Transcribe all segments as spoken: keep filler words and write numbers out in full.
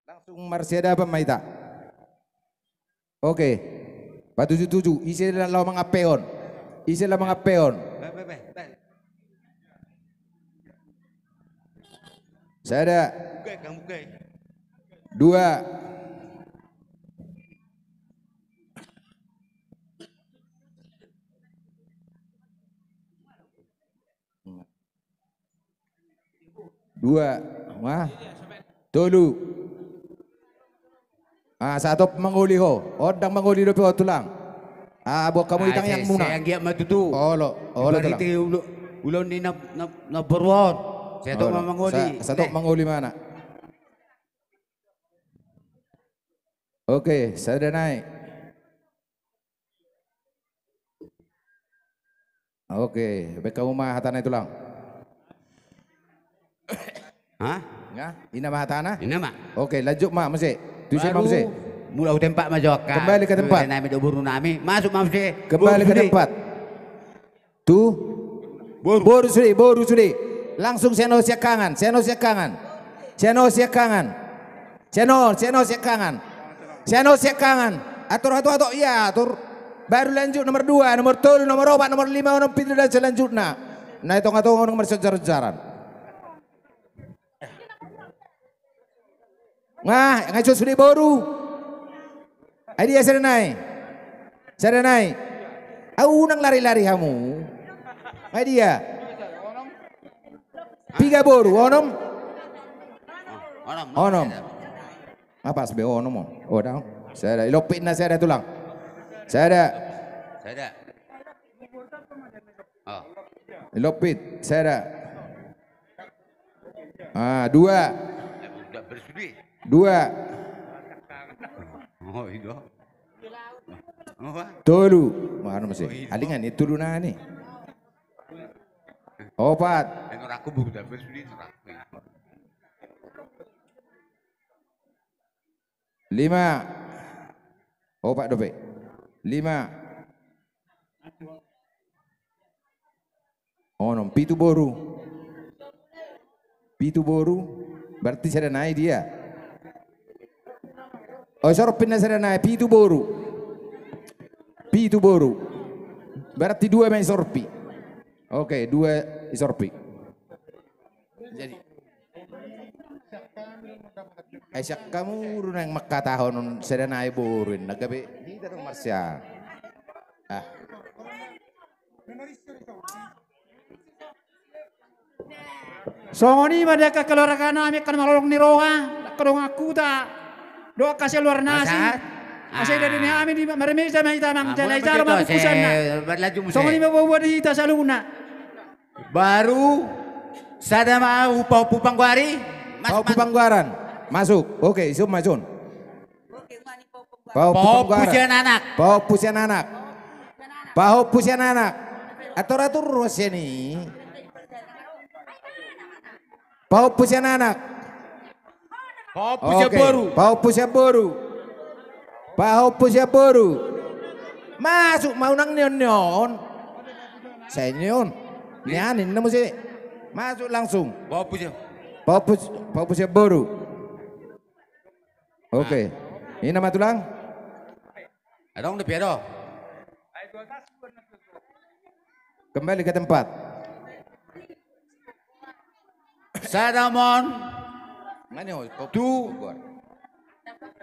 Langsung marsiadapan ma hita. Oke. Patuju-tuju. Ise laho mangampehon? Ise laho mangampehon? Sada. Dua. Dua. Wah. Tolu. Ah, satop mangoli ho. Ondang mangoli dope ho, tulang. Ah, buat hamu di tangiangmuna. Sai anggiat ma tutu. Olo, olo, tulang. Ulaon ni na, na, na boru on. Satop ma mangoli. Satop mangoli ma. Oke, sada nai. Oke, baen hamu ma hatana i, tulang. Hah? Nga, ina ma hatana? Ina ma. Oke, lanjut ma muse. Tusi ma muse. Mulak tu tempat ma jo. Kembali ke tempat. Nami do boru nami. Masuk ma muse. Kembali ke tempat. Tu? Boru. Boru sude, boru sude. Langsung sian on siangkangan, sian on siangkangan. Sian on siangkangan. Sian on, sian on siangkangan. Sian on siangkangan. Atur, atur, atur. Ia, atur. Baru lanjut nomor dua, nomor tolu, nomor opat, nomor lima, onom, pitu, dan selanjutna. Na di tonga-tonga on marsianjar-anjaran. Nga, nga ison sude boru. Ai dia sada nai? Sada nai. Au, unang lari-lari hamu. Ai dia? Piga boru, onom? Onom. Onom. Nga pas be onom on. Oh, dah. Sada, ilompitna sada, tulang. Sada. Sada. Oh. Ilompit, sada. Ah, dua. Dua. Oh, iya. Tolu. Mana masih? Alingan itu dulu, nah, nih. Opat. Lima. Opat dope. Lima. Onom, pitu boru. Pitu boru. Berarti sada nai dia. Oh, sorpit na sada nai, pitu boru. Pitu boru. Berarti dua ma i sorpi. Oke, dua i sorpi. Jadi. Ai sian hamu do naeng mangkatahon sada nai boru, na gabe hita do marsial. Ah. Songon i ma di angka keluarga nami, angka na marholong ni roha, angka dongan huta dohot angka sian luar nasi. Asa i dadi ni hami di marmisa ma hita manjalo-jalo ma bungkusanna. Songon i ma boa-boa di hita saluhutna. Baru sada ma ahu pahompu panggoari. Pahompu panggoaran. Masuk. Oke, ison ma ison. Pahompu sian anak. Pahompu sian anak. Pahompu sian anak. Atur-atur ro sian i. Pahompu sian anak. Pahompu sian boru. Pahompu sian boru. Pahompu sian boru. Masuk ma, unang nion-nion. Sai nion. Nian inna muse. Masuk langsung. Pahompu sian. Pahompu, pahompu sian boru. Oke. Ina ma tulang. Adong dope, adong. Kembali ke tempat. Sada mon. Tu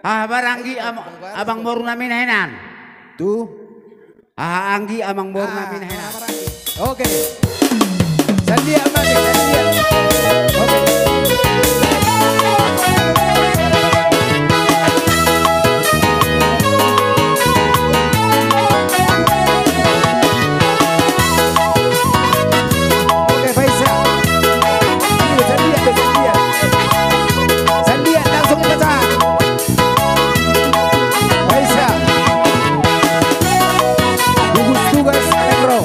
haha maranggi, amang boru nami na hinan. Tu haha anggi, amang boru nami na hinan. Oke. Sandia mate, sandia. Oke. Oke, Faisal. Sandia, sandia. Sandia, langsung baca. Faisal. Gugus tugas Enro.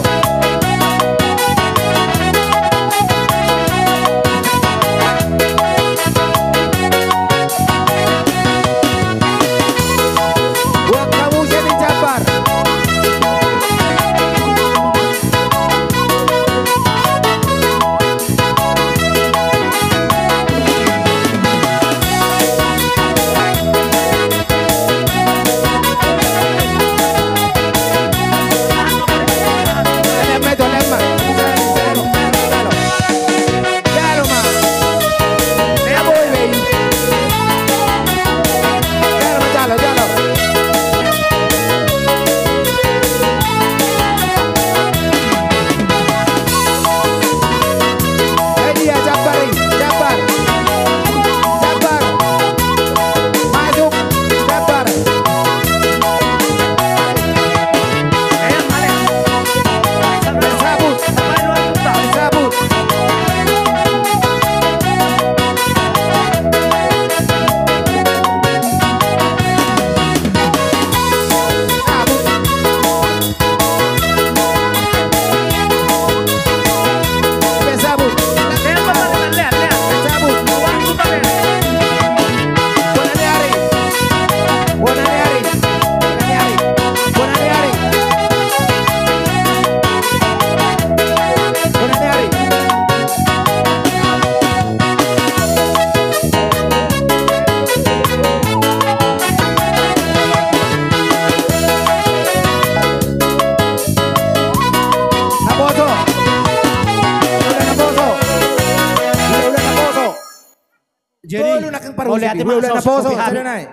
Mauliate ma, hula-hula naposo, sada nai.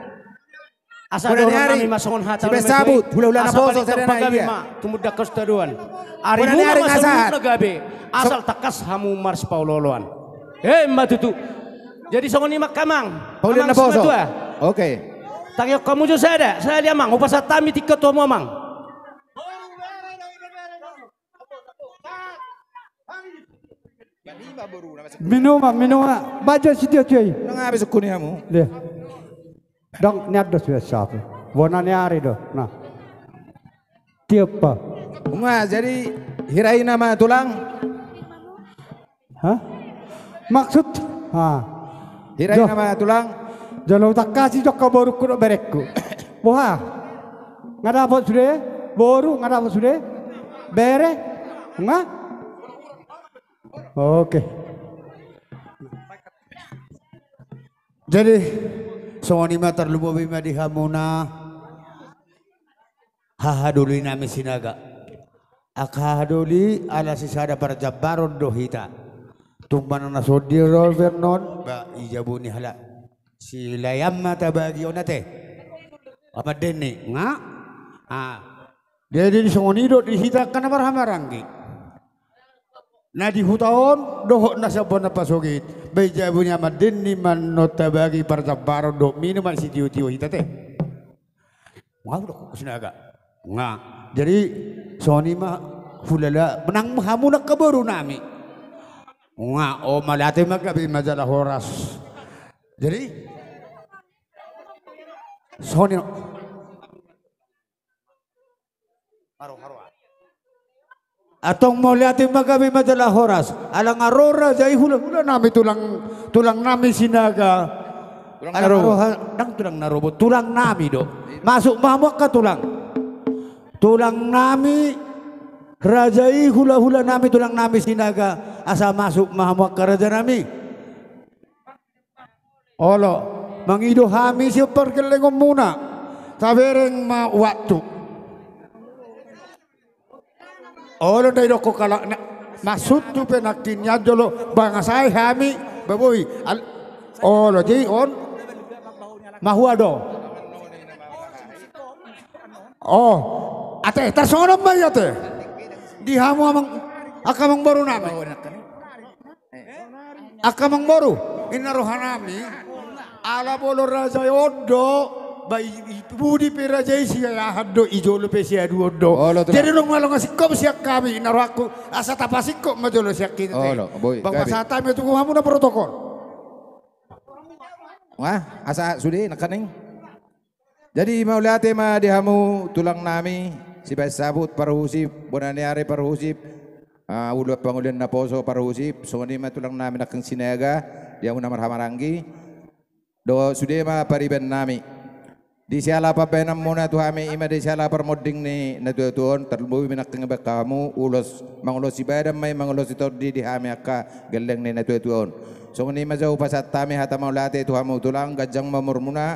Asa dohonon nami ma songon hata ni Sibaen Sabut, hula-hula naposo, sada nai. Asa balik tong pagabe ma, tumundalhon hatadoan. Arimuna ma songon na gabe, asal tangkas hamu marsipaolo-oloan. Emma tutu. Jadi songon i ma, amang. Hula-hula naposo. Oke. Tangihon hamu jo sada, sada amang, hupasahat hami tingki on tu hamu, amang. Minum ma, minum ma. Baen jo sitio-tio i. Nang habis sungkun i hamu. Dia. Dang nian do Sibaen Sabut. Bona ni ari do. Nah. Tiop pa. Nunga, jadi hira i nama tulang. Hah? Maksud? Ha. Hira i nama tulang. Jolo hutangkasi jo angka borungku dohot berengku. Boha? Nga dapot sude? Boru nga dapot sude? Bere? Nga? Oke. Jadi songon i ma, tarlumobi ma di hamuna hahadoli nami Sinaga. Angka hahadoli ala sisada parjambaron do hita. Tung manang na songon dia do pe annon, ba i jabu ni halak Silahi ma tabagi on ate. Amak Denny nga. Ah. Jadi songon i do di hita angka na marhahamaranggi. Na di huta on dohot na sian bona pasogit, ba i jabu ni Amak Denny ma annon tabagi parjambaron dohot minum, sitio-tio hita ate. Nga, hudok Sinaga. Nga. Jadi songon i ma, hulala, menang hamu angka boru nami. Nga, o mauliate ma, gabe ma jala horas. Jadi songon i. Antong mauliate ma, gabe ma jala horas. Ala nga ro raja i hula-hula nami, tulang, tulang nami Sinaga. Tulang na robo. Dang tulang na robo, tulang nami do. Masuk ma hamu angka tulang. Tulang nami raja i, hula-hula nami, tulang nami Sinaga. Asa masuk ma hamu angka raja nami. Olo, mangido hami sian pargellengonmuna. Tabereng ma waktu. Olo, ndang didokkon halak na, maksudhu pe nangkin nian jolo mangasai hami, ba boi. Olo, jadi on. Mahua do. Oh, ate, tarsongon on ma i ate. Di hamu amang, angka amang boru nami. Angka amang boru, inna roha nami, ala molo raja on do, ba i, i, pudi pe raja i siahaan do, i jolo pe siaduon do. Jadi dung malonga singkop sian hami, inna rohangku, asa tapasingkop ma jolo sian hita. Ba hupasahat hami tu hamuna protokol. Wah, asa sude nangkaning. Jadi mauliate ma di hamu tulang nami, Sibaen Sabut parhusip, bona ni ari parhusip, ah, uluan pangula naposo parhusip, songon i ma tulang nami nangkin Sinaga, di hamu na marhahamaranggi. Dohot sude ma pariban nami. Di siala pambahenanmuna tu hami, i ma di siala parmonding ni natua-tua on, tarlumobi ma nangkin bahen hamu ulos, mangulosi badan ma i, mangulosi tondi di hami angka gelleng ni natua-tua on. Songon i ma jo hupasahat hami hata mauliate tu hamu tulang, ganjang ma umurmuna,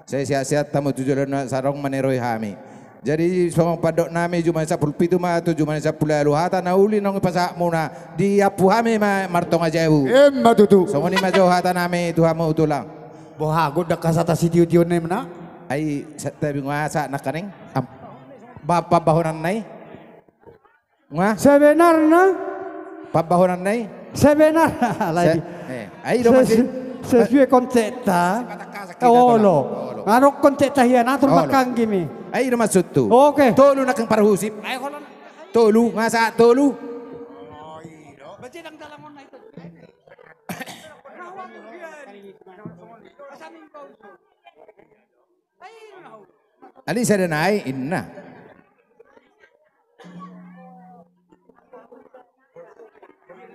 sai sehat-sehat hamu tu joloan on, asa adong maniroi hami. Jadi songon pandok nami, jumadi sampulu pitu ma tu jumadi sampulu ualu, hata na uli naung pasahatmuna, diampu hami ma martonga jabu. Emma tutu. Songon i ma jo hata nami tu hamu tulang. Boha, gondang hasahatan sitio-tio nami na? Ai, sa-, tabi nga sahat nangkaning. Am-, ba-, pambahenanna i. Nga? Sebenarna. Pambahenanna i. Sebenarna. Alai. Se-, eh, ai do se-, masih se-, sesuai konsepta. Olo. Olo. Nga adong konsepta hian atur. Olo. Bakanggi mi. Ai do maksudhu. Oke. Tolu nangkin parhusip. Ai, olo. Tolu, nga sahat tolu. Berarti dang dalam on na itu. Alai sada nai, inna.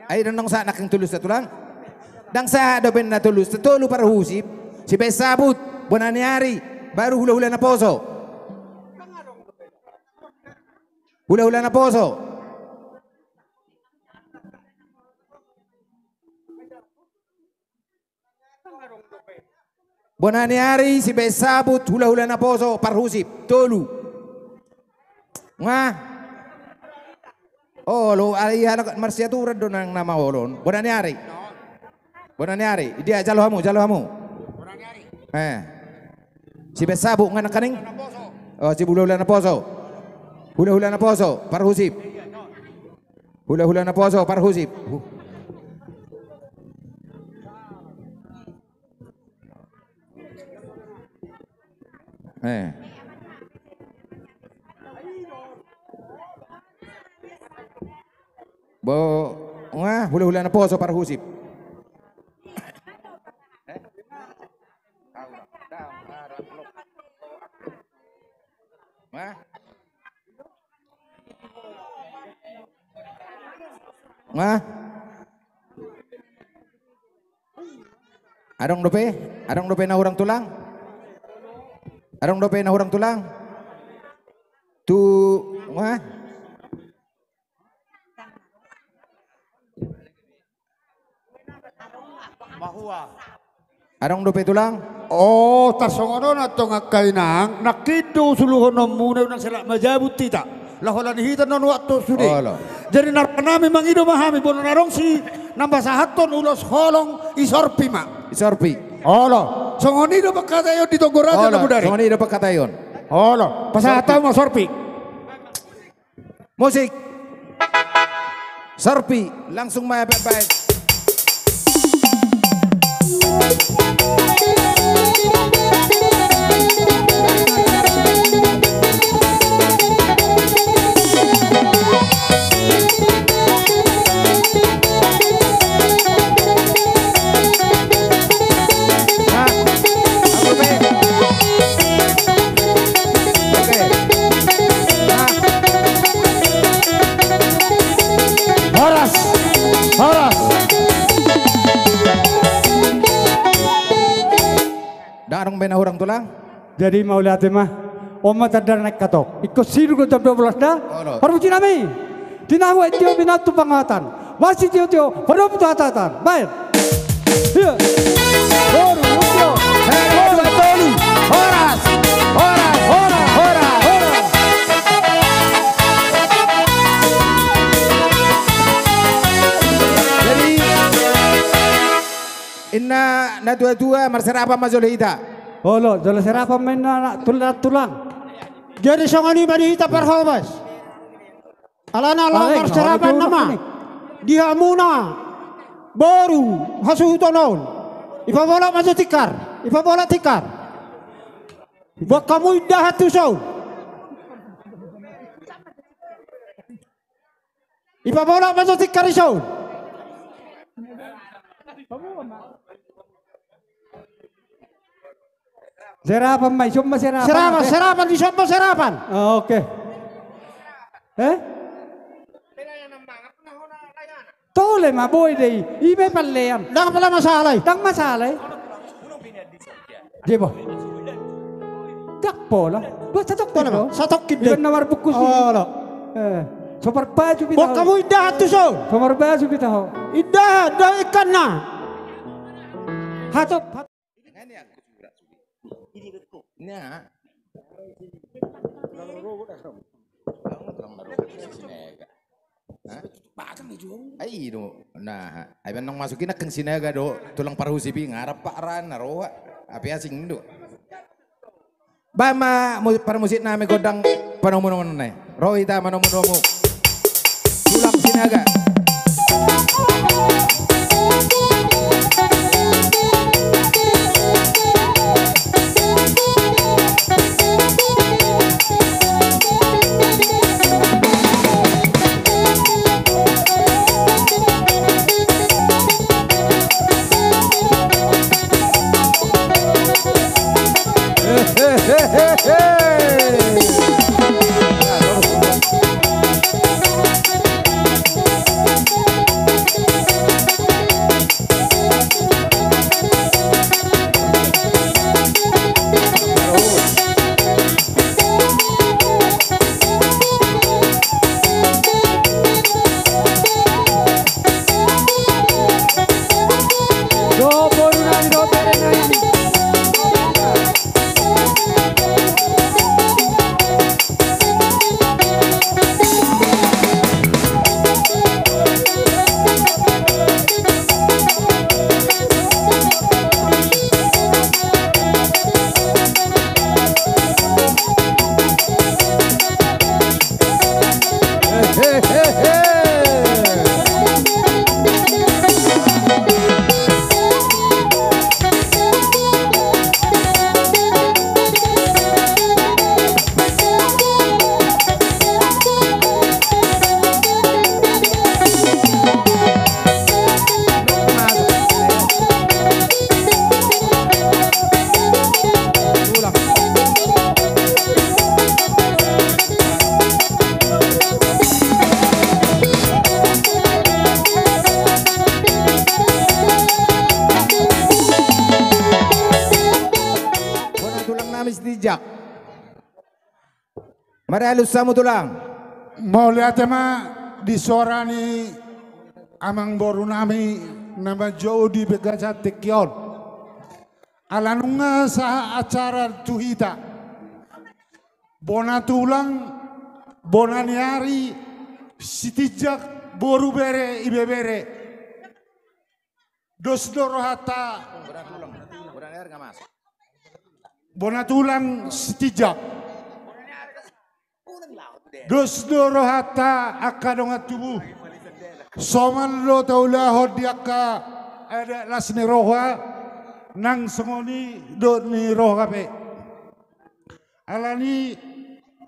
Ai, dang, dang sahat nangkin tolu sa tulang. Dang sahat dope na tolu sa, tolu parhusip. Sibaen Sabut, bona ni ari, baru hula-hula naposo. Hula-hula naposo. Bona ni ari, Sibaen Sabut, hula-hula naposo, parhusip, tolu. Nga. Olo, ai halak marsiaturan do nang na maol on. Bona ni ari. Bona ni ari. Dia, jalo hamu, jalo hamu. Eh. Si Besa bu ngan nangkaning. Oh, si hulahula na poso. Hulahula na poso, parhusip. Hulahula na poso, parhusip. Huh. Eh. Bo, nga, hulahula na poso, parhusip. Nga? Nga? Adong dope? Adong dope na hurang tulang? Adong dope na hurang tulang? Tu, nga? Mahua. Adong dope tulang? Oh, tarsongon on antong angka inang, nangkin do suluhononmuna unang sai lak majabut hita. Laho holan hita na nuaeng do sude. Olo. Jadi na rohanami mangido ma hami, boan adong si na pasahathon ulos holong i Sorpi ma. I Sorpi. Olo. Songon i do pangkataion di Toga Raja Namodari. Songon i do pangkataion. Olo. Pasahat hamu ma Sorpi. Musik. Sorpi, langsung ma, baik-baik. Horas. Horas. Ndang adong be na hurang tulang? Jadi mauliate ma. On ma tanda na ingkon tong. Ingkon sidung do jam dua belas da. Olo. Parmusiknami. Tinahu aek tio, binahen tu pangohatan. Boan sitiotio, padomu tu hatahatan. Baen. Ia. Boru, Lucio. Satu, dua, tolu. Horas. Horas. Horas. Horas. Horas. Jadi, inna na tua-tua, marserapan ma jolo hita. Olo, jolo serapan ma inna na tulang-tulang. Jadi songon i ma di hita parhobas. Alana laho marserapan nama di hamuna boru hasuhuton on. Ipabolak ma jo tikar, ipabolak tikar. Boan hamu indahan tu son. Ipabolak ma jo tikar i son. Serapan ma, ison ma serapan. Serapan, serapan, ison ma serapan. Ah, oke. Eh? Tole ma, boi do i. I ma i pallean. Ndang pola masalah i. Ndang masalah i. Dia bo. Ndang pola. Buat satongkin do. Satongkin do. Iban na marbungkus i. Olo. Eh. So marbaju pita ho. Boan hamu indahan tu son. So marbaju pita ho. Indahan do ingkon na. Hatop. Ai do. Nah, ai baen naung masuk i nangkin Sinaga do tulang parhusip i, nga rap ra na roha. Ape asing do. Baen ma parmusiknami gondang panomunomuon i. Ro hita manomunomu. Tulang Sinaga. Marhalus hamu tulang. Mauliate ma di suara ni amangboru nami na manjou di bagasan tingki on. Ala nunga sahat acara tu hita. Bona tulang, bona ni ari, sitinjak boru bere ibebere. Dos do rohanta. Bona tulang sitinjak. Dos do rohanta angka dongan tubu. Somal do taulahon di angka adat las ni roha nang songon i do ni roha pe. Alani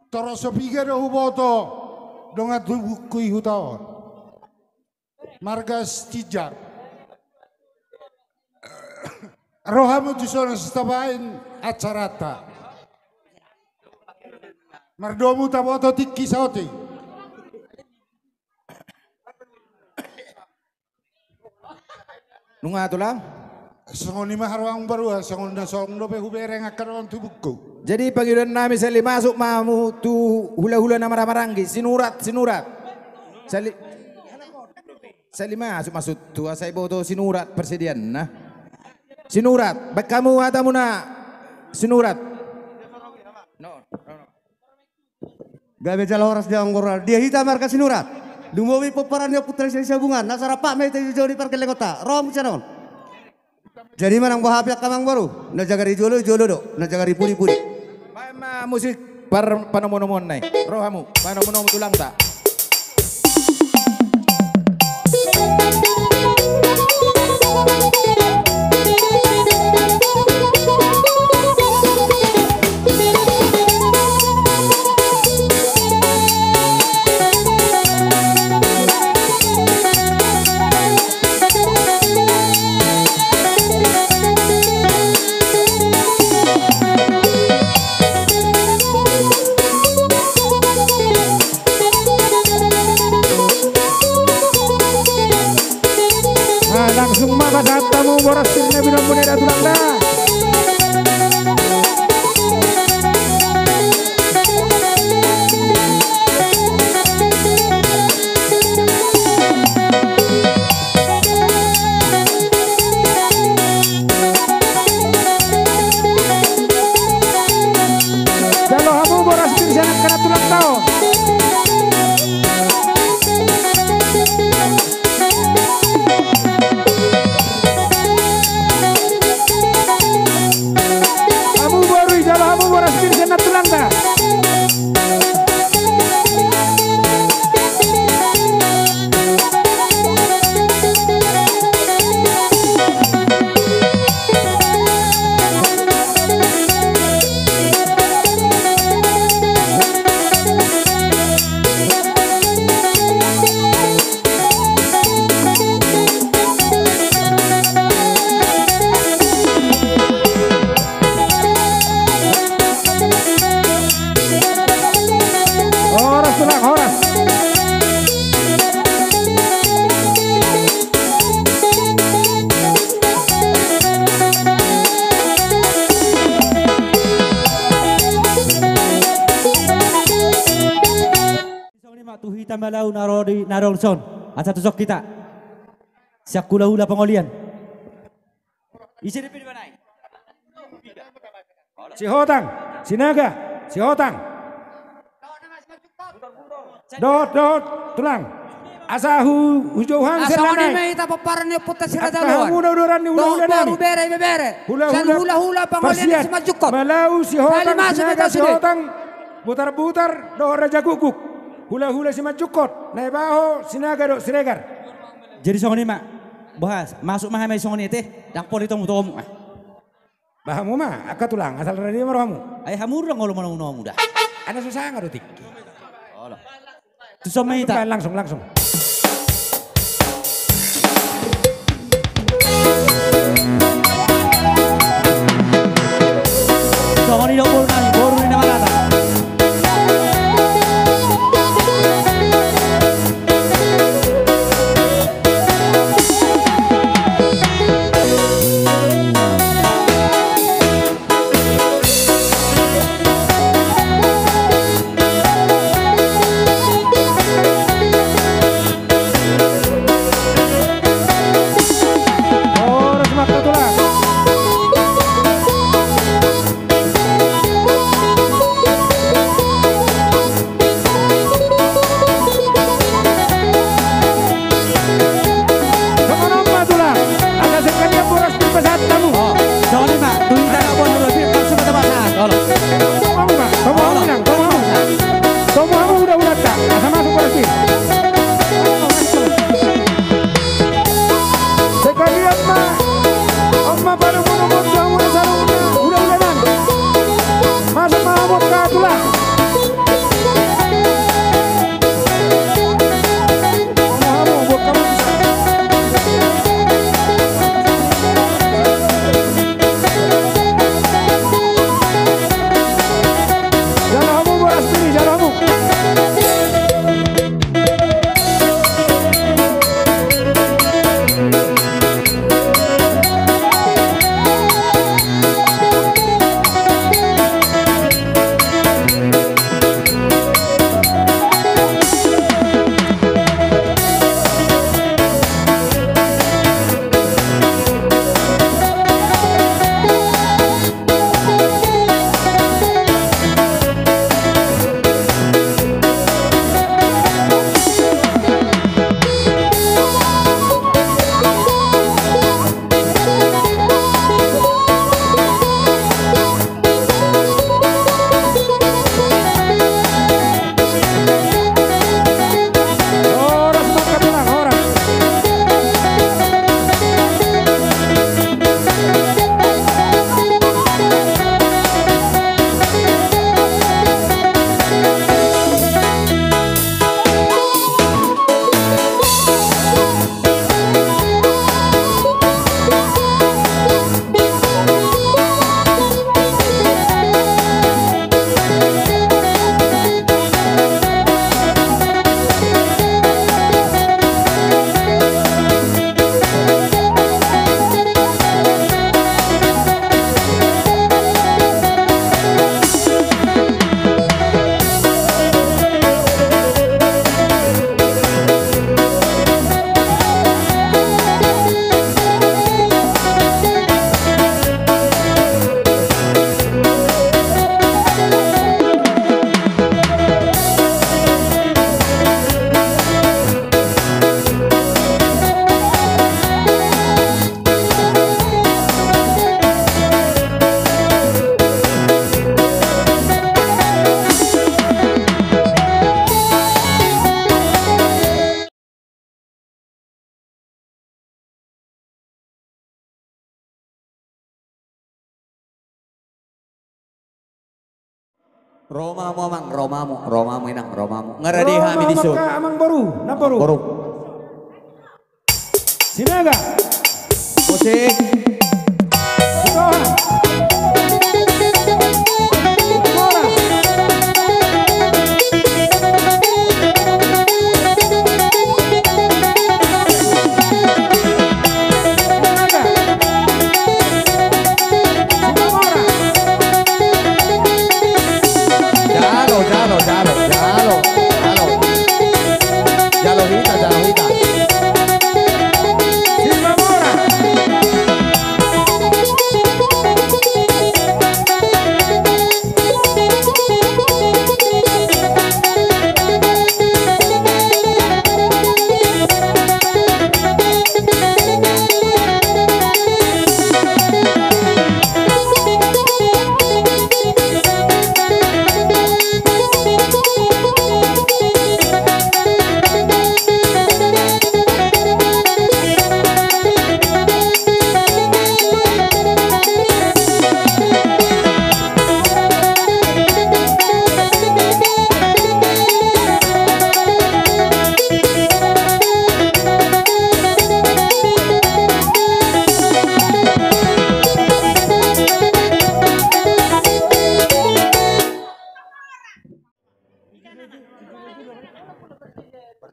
torop so piga do huboto dongan tubungku i huta on. Marga Sitinjak. Ro hamu tu son asa tabaen acaranta. Mardomu taboto tingki saotik. Nunga tulang. Songon i ma haroang barua songon na songon dope hubereng angka dongan tubungku. Jadi pangidoan nami sali masuk ma hamu tu hulahula na maramaranggi sinurat sinurat. Sali Sali masuk masuk tu asa iboto sinurat persedianna. Sinurat baen hamu hatamuna. Sinurat. Gabe jala horas di anggur dia hita marga sinurat. Lumobi pomparan ni ompunta Sihabungan na sarapak ma hita di jolo ni pargellengonta ro hamu sian on. Jadi manang boha pe angka amangboru na jagar di jolo jolo do na jagar di pudi pudi. Baen ma musik par panomunomuon nai. Ro hamu panomunomu tulangta. Langsung ma pasahat hamu boras pir na binoan muna da tulang da. Jalo hamu boras pir sian angka na tulang tao. Hamu boru i jalo hamu boras pir sian na tulang da. Horas tulang horas. Songon i ma tu hita Malau na ro di na ro son asa tu son hita. Sian hulahula pangolian. Ise di pidi manai. Sihotang, Sinaga, Sihotang. Dohot dohot tulang. Asa hu hujouhon. Asa songon i ma hita pomparan ni ompunta si Raja Loan. Hamu na udoran ni hulahula nami. Dohot boru bere ibebere. Hulahula pangolian ni Simanjungkot. Malau Sihotang Sinaga Sihotang. Butarbutar dohot Raja Gukguk. Hulahula Simanjungkot Naibaho Sinaga dohot Siregar. Jadi songon i ma. Boha masuk ma hami songon i ate. Ndang pola ditomutomu ah. Ba hamu ma angka tulang asal rade ma rohamu. Ai hamu ndang olo manomunomu da. Ai na so sanga do tingki. Olo. Tu son ma hita. Langsung langsung. Songon i do boru nami boru ni na marata. Ro ma hamu amang, ro ma hamu, ro ma hamu inang, ro ma hamu. Nga rade hami dison. Amang boru, namboru. Boru. Sinaga. Musik. Sitoha. Mora. Sinaga. Sinaga. Jalo, jalo, jalo, jalo, jalo. Jalo hita, jalo hita. Sinaga.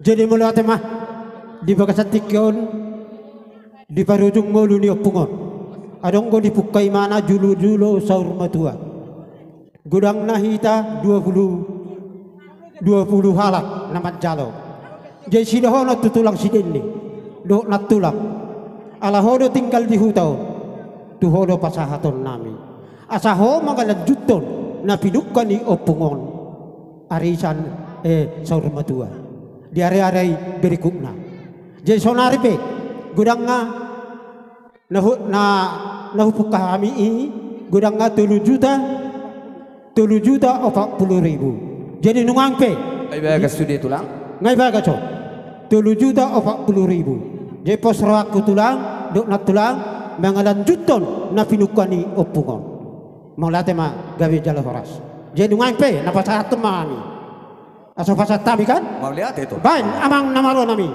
Jadi mauliate ma di bagasan tingki on, di parujung ngolu ni ompung on, adong do dipungka imana julu-julu saur matua. Godangna hita dua pulu, dua pulu halak na manjalo. Jadi sidohonon tu tulang sidendeng dohot nantulang, ala ho do tinggal di huta on, tu ho do pasahatonnami asa ho mangalanjuthon na pinungka ni ompung on arisan, eh, saur matua di ari-ari berikutna. Jadi saonari pe godangna na hu-, na, na hupungka hami i godangna tolu juta, tolu juta opat pulu ribu. Jadi nuaeng pe. Nga i bagas sude tulang? Nga i bagas on. Tolu juta opat pulu ribu. Jadi pos rohangku tulang dohot nantulang mangalanjuthon na pinungka ni ompung on. Mauliate ma, gabe jala horas. Jadi nuaeng pe na pasahathon ma hami. Asa pasahat hami kan? Mauliate tu. Baen amang na marnami.